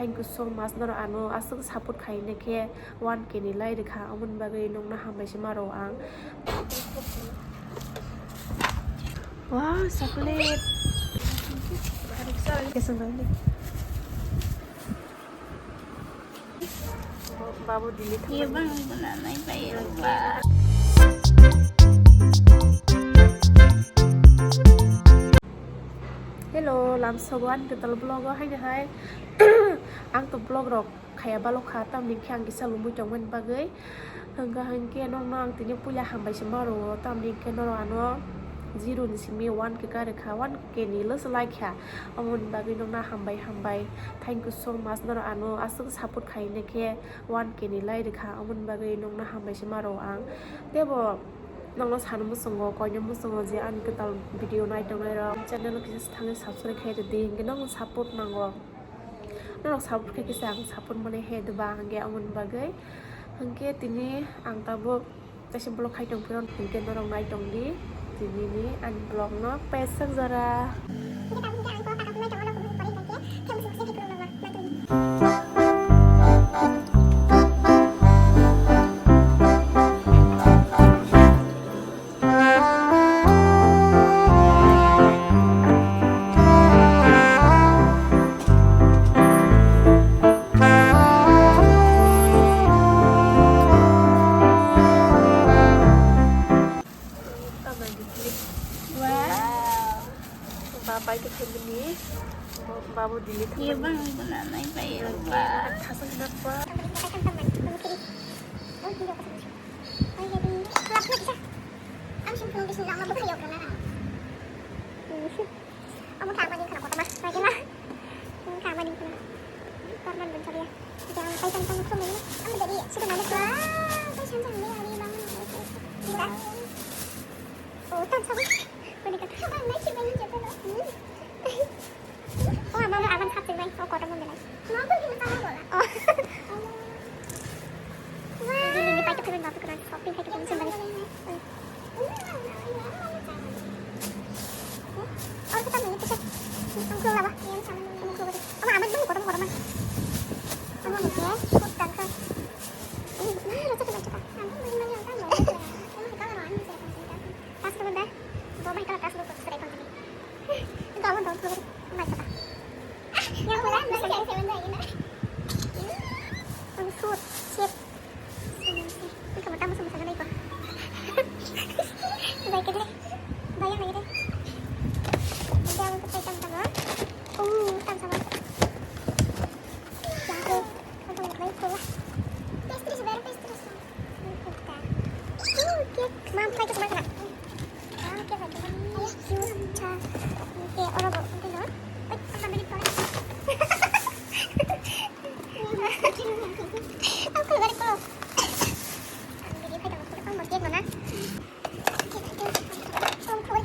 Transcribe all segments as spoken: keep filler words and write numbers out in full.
Thank you so much, norok ano aswk support khaina khe one K ni lai rwkha, aboni bagwi nokno hambai se ma rwo ang. Wow, chocolate. Babu dili. Iya bang, guna nai pai rok ba. Hello, lamsogo ani kwtal vlog o haino hai. Ang to vlog rok khaya balok kha, tamni khe ang kisa lumui tongmani bagwi. Hwnkha hwnkhe nokno ang tini puila hambai se ma rwo, tamni khe norok ano zero ni simi one K ka rwkha, one K ni lwsa lai kha. Aboni bagwi nokno hambai hambai, thank you so much, norok ano aswk support khaina khe one K ni lai rwkha, aboni bagwi nokno hambai se ma rwo ang. Tebo nokno sano muchungo, koino muchungo je ani kwtal video nai tongnai rok, channel o kisa thangwi subscribe khai rwdi, hwnkhe nokno support nango. Norok support khe kisa ang support mani he deba hwnkhe, aboni bagwi hwnkhe tini ang tabuk kaisa vlog khai tong phiro, hwnkhe norok nai tongdi tinini ani vlog no pesek jora. Wow. Babai ke family. Babu dili. Iya bang, guna nai pai rok ba. Thasa hinap ba. Ang sing phone bisin lang mabuk hayok na. Amo kama din kana kota mas lagi na. Kama din kana. Korban bencari ya. Jangan pai tentang itu mana. Amo dari sudah mana tuh? Pai sanjang ni hari bang. Oh, tan sama. Kau dekat apa? Naik sih banyak jatuh loh. Oh, ama, ama hapjak nai, oh, kotor mon belai. Nokol kini tamo bola. Oh. Wow. Ini, ini pakai payment bapak kena shopping pakai payment sembari. Oh, kita mau itu sih. Ang kulo ba? Ang kulo ba? Ama, ama dulu kotor kotor man. Ama ni ke, kut tangka. Ini, ini rasa kena cakap. Ama, ini, ini yang tahu. Ama, kalau orang ini saya kasih tahu. Tas ko ba? Bo mai kala tas ko sere kon tini. Ko amo dong ko mai kala. Ya ko la mai sere sere na ina. Ang sut, shit. Ini kamu tamu sama sama na iko. Bai kede. Bayang na ide. Ide ang ko tam tam. Oh, tam sama. Ya ko. Ang ko mai ko. Pastries, bayar pastries. Mam, try to semangat. Ah, oke, oke. Ayo, yuk, ca. Oke, ora, bo, oke, no? Wait, ang kami di pala. Ang keluar ko. Ang bini pai tamo, ang mo, na. Oke, oke. Ang keluar.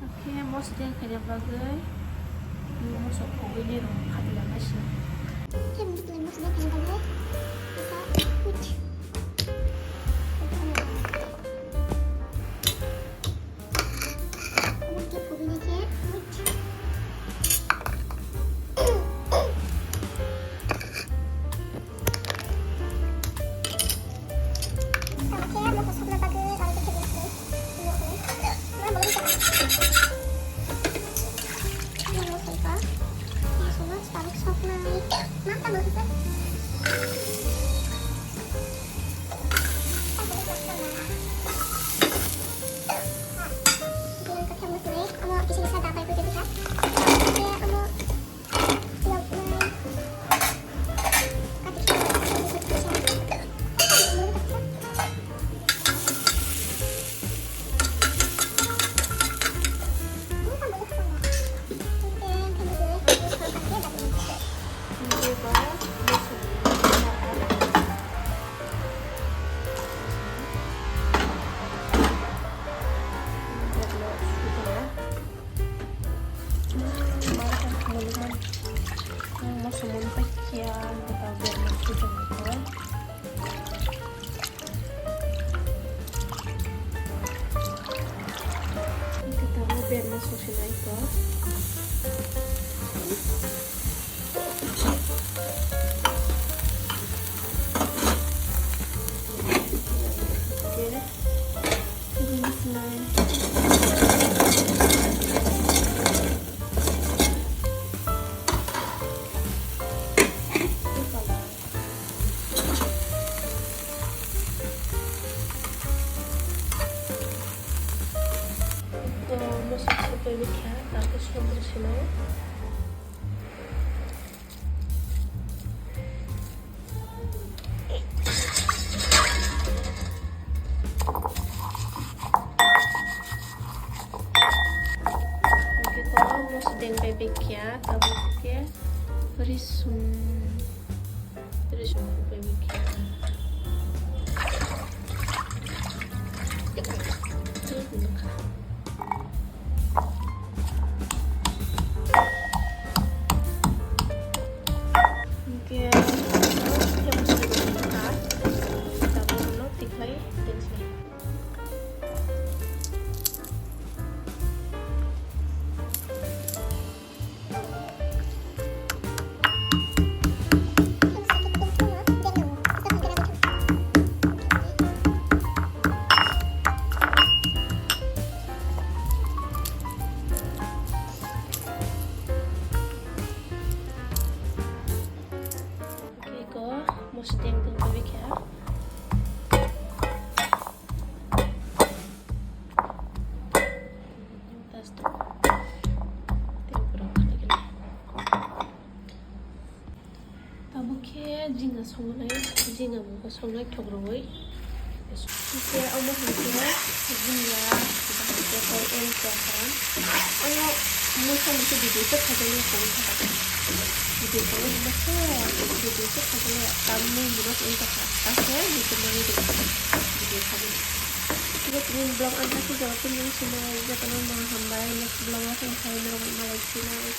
Oke, mosdeng khaina bagwi mosok khogwi ni rok khatila naisi. Khe mosdeng khaina bagwi kisa wait. Oke, khogwi ni khe wait. Masuk sini ko. Oke. Ini selai. To mosok sopoi bikha, tapos sopoi sino. Oke, ko mosok deng bai bikha, tapos ke risum. Terus aku pergi ke. Mungkin yang sudah berangkat, kita mau notik lagi dan sini. Oke, ko mosdeng tong kha. Tabuk khe jinga songnai, jinga mungkha songnai thok rwui. Khe omo hai khe jinga bahai khe koi en kha. Ano mungkha mungkha video tei khajaknai tong kha. Video tong kha, video tei khajaknai tamni mungkha wng kha. Ta khe video mani de. Video khajaknai. Tini vlog ang khe joto tini swnai jotono ma hambai next vlog o tongthai norok malai sinai.